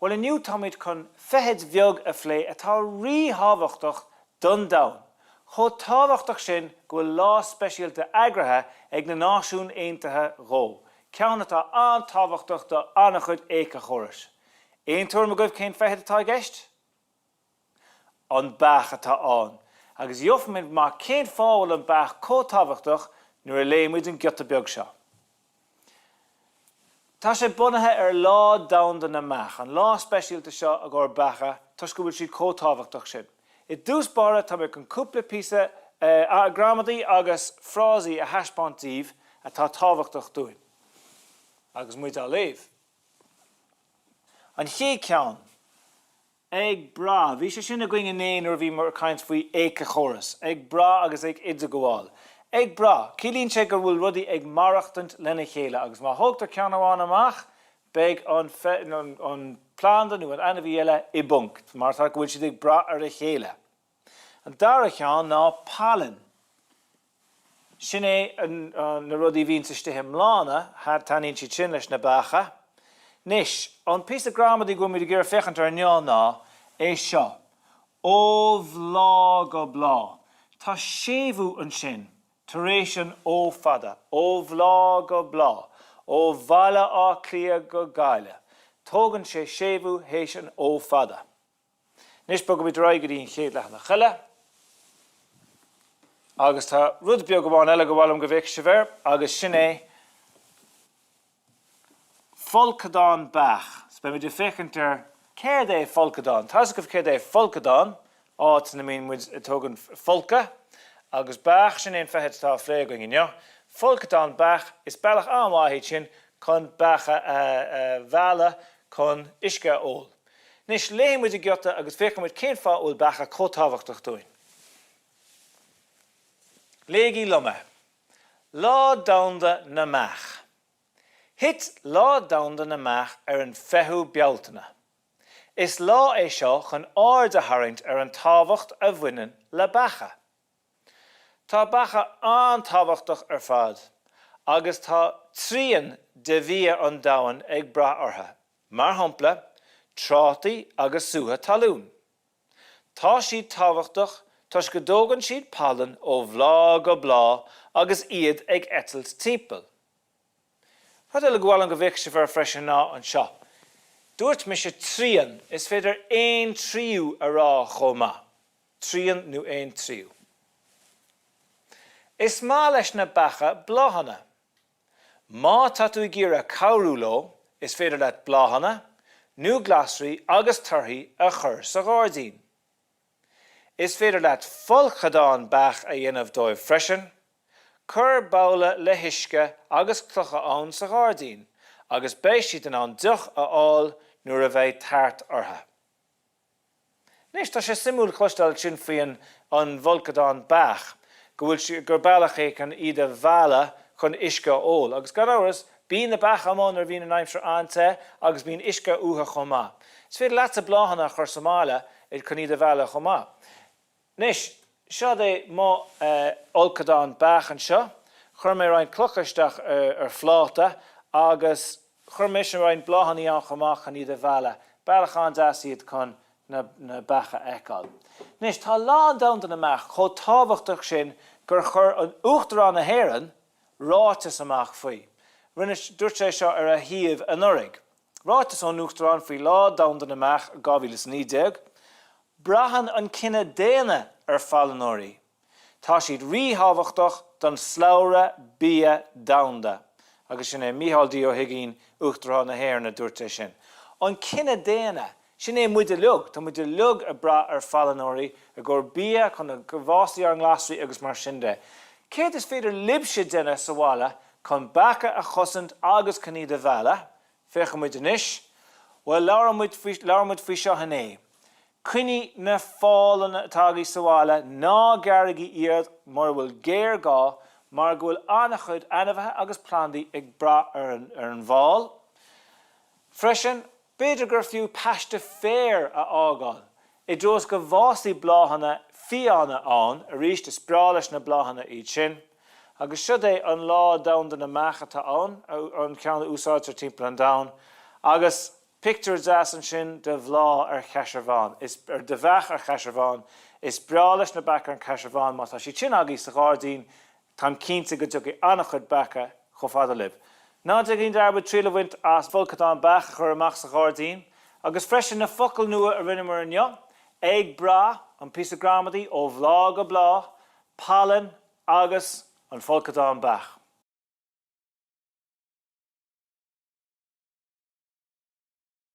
Bhuel inniu táimid chun feithid bheag a phlé atá ríthábhachtach don domhan, chomh tábhachtach sin go bhfuil lá speisialta eagraithe ag na Náisiúin Aontaithe dhó, ceann atá an-tábhachtach do an-chuid éiceachórais. Aon tuairim agaibh cén feithid atá i gceist? An beach atá ann. Agus gheobhaimid amach cén fáth a bhfuil an beach chomh tábhachtach nuair a léimid an giota beag seo. Tá sé bunaithe ar Lá Domhanda na mBeach, an lá speisialta seo i gcomhair beacha toisc go bhfuil siad chomh tábhachtach sin. I dtús báire tá mé chun cúpla píosa gramadaí agus frásaí a thaispeáint daoibh atá tábhachtach dúinn agus muid á léamh. An chéad cheann. Ag brath. Bhí sé sin againn inné nuair a bhíomar ag caint faoi éiceachóras. Ag brath agus ag idirghabháil. Ag brath. Ciallaíonn sé go bhfuil rudaí ag maireachtaint lena chéile agus má thógtar ceann amháin amach, beidh an an planda nó an ainmhí eile i bponc, mar atá go bhfuil siad ag brath ar a chéile. An dara ceann ná pailin. Sin é na rudaí a bhíonns istigh i mbláthanna, taitníonn siad sin leis na beacha. Anois, an píosa gramadaí go bhfuil muid ag iarraidh féachaint air inniu ná é seo, ó bhláth go bláth. Tá séimhiú ansin tar éis an ó fada, ó bhláth go bláth, ó Bhaile Átha Cliath go Gaillimh. Tógann sé séimhiú théis an ó fada. Anois bogaimid ar aghaidh go dtí an chéad leathanach eile. Agus tá rud beag amháin eile go mhaith liom go bhféachfaidh sibh air, agus sin é folcadán beach. So beimid ag féachaint ar céard é folcadán. Tá a fhios agaibh céard é folcadán, áit ina mbíonn muid ag tógaint folcadh, agus beach, sin é an feithid atá á phlé againn inniu. Folcadán beach, is bealach an-mhaith iad sin chun beacha a mhealladh chun uisce a ól. Anois, léifidh muid an giota agus féachfaidh muid cén fáth a bhfuil beacha chomh tábhachtach dúinn. Léigí liom é. Lá Domhanda na mBeach. Thit Lá Domhanda na mBeach ar an 20ú Bealtaine. Is lá é seo chun aird a tharraingt ar an tábhacht a bhaineann le beacha. Tá beacha an-tábhachtach ar fad agus tá trian de bhia an domhain ag brath orthu. Mar shampla, trátaí agus sútha talún. Tá siad tábhachtach toisc go dtógann siad pailin ó bhláth go bláth agus iad ag eitilt timpeall. Rud eile go mhaith liom go bhféachfaidh sibh air freisin ná anseo. Dúirt mise trian, is féidir aon tríú a rá chomh maith. Trian nó aon tríú. Is maith leis na beacha bláthanna. Má tá tú ag iarraidh cabhrú leo, is féidir leat bláthanna, nó glasraí agus torthaí a chur sa ghairdín. Is féidir leat folcadán beach a dhéanamh dóibh freisin. Cuir babhla le huisce agus clocha ann sa ghairdín agus beidh siad in ann deoch a fháil nuair a bheidh tart orthu. Anois, tá sé suimiúil cloisteáil ansin faoi an bhfolcadán beach, go bhfuil sé, gur bealach é chun iad a mhealladh chun uisce a ól. Agus gan amhras, bíonn na beacha amuigh nuair a bhíonn an aimsir an-te agus bíonn uisce uathu chomh maith. Is féidir leatsa bláthanna a chur sa mbaile chun iad a mhealladh chomh maith. Anois, seod é mo fholcadán beach anseo. Chuir mé roinnt clocha isteach ar phláta agus chuir mise roinnt bláthannaí ann chomh maith chun iad a mhealladh. Bealach an-deas iad chun na beacha a fheiceáil. Anois, tá Lá an Domhanda na mBeach chomh tábhachtach sin gur chuir an Uachtarán na hÉireann ráiteas amach faoi. Rinne, dúirt sé seo ar a shuíomh anuraidh. Ráiteas ón Uachtarán faoi Lá Domhanda na mBeach 2019, Braitheann an cine daonna ar phailneoirí. Tá siad ríthábhachtach don slabhra bia domhanda. Agus sin é Mícheál D. Ó hUigínn, Uachtarán na hÉireann, a dúirt é sin. An cine daonna, sin é muid uilig, tá muid uilig ag brath ar phailneoirí i gcomhair bia, chun go bhfásfaidh ár nglasraí agus mar sin de. Céard is féidir libhse déanamh sa bhaile chun beacha a chosaint agus chun iad a mhealladh? Féachfaidh muid anois. Bhuel, labhair muid faoi, labhair muid faoi seo inné. Coinnigh na fálanna atá agaibh sa bhaile, ná gearraigí iad mura bhfuil géarghá, mar go bhfuil an-chuid ainmhithe agus plandaí ag brath ar an, ar an bhfál. Freisin, b'fhéidir gur fiú paiste féir a fhágáil, i dtreo is go bhfásfaidh bláthanna fiáine ann, arís is breá leis na bláthanna iad sin. Agus seod é an Lá Domhanda na mBeach atá ann, an ceann a úsáidtear timpeall an domhain. Agus. Pictiúr deas ansin de bhláth ar chaisearbhán, is, de bheach ar chaisearbhán. Is breá leis na beacha an caisearbhán, má tá siad sin agaibh sa ghairdín, táim cinnte go dtiocfaidh an-chuid beacha chomh fada libh. Ná déan dearmad triail a bhaint as folcadán beach a chur amach sa ghairdín, agus freisin na focail nua a rinneamar inniu, ag brath, an píosa gramadaí, ó bhláth go bláth, pailin agus an folcadán beach.